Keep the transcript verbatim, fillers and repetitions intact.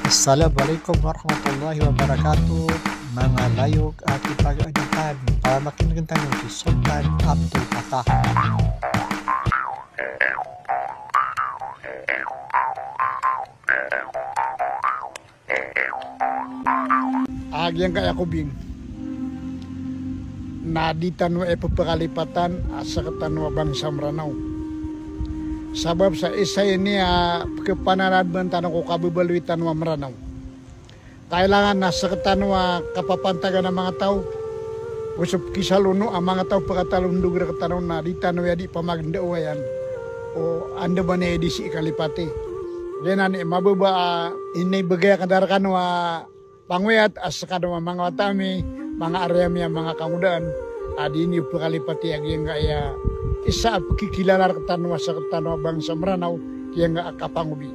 Assalamualaikum warahmatullahi wabarakatuh. Manga layok a kipaganakan, palamakinegen tano si Sultan Abdul Fatah. A giyangkaya ko bing na di tano ipepekalipatan a sekatano a bangsa Meranaw. Sabap sa isa ini a pekepanaraban tano ko kabebaloy tano a Meranaw. Kailangan na sekatano a kapapantagan a manga taw, o so pekisalono a manga taw pekatalondog rektano na di tano iya di pamagendaowayan o andamanaya di si ikalipati. Giyanan i mababa a inibegay a kada rekano a pangoyat a sekano a manga wata mi, manga ari ami a manga kangodaan, a di niyo pekalipati a giyangkaya isa a pekikilala rektano a sekatano a bangsa Meranaw, giyangkaya kapangobi.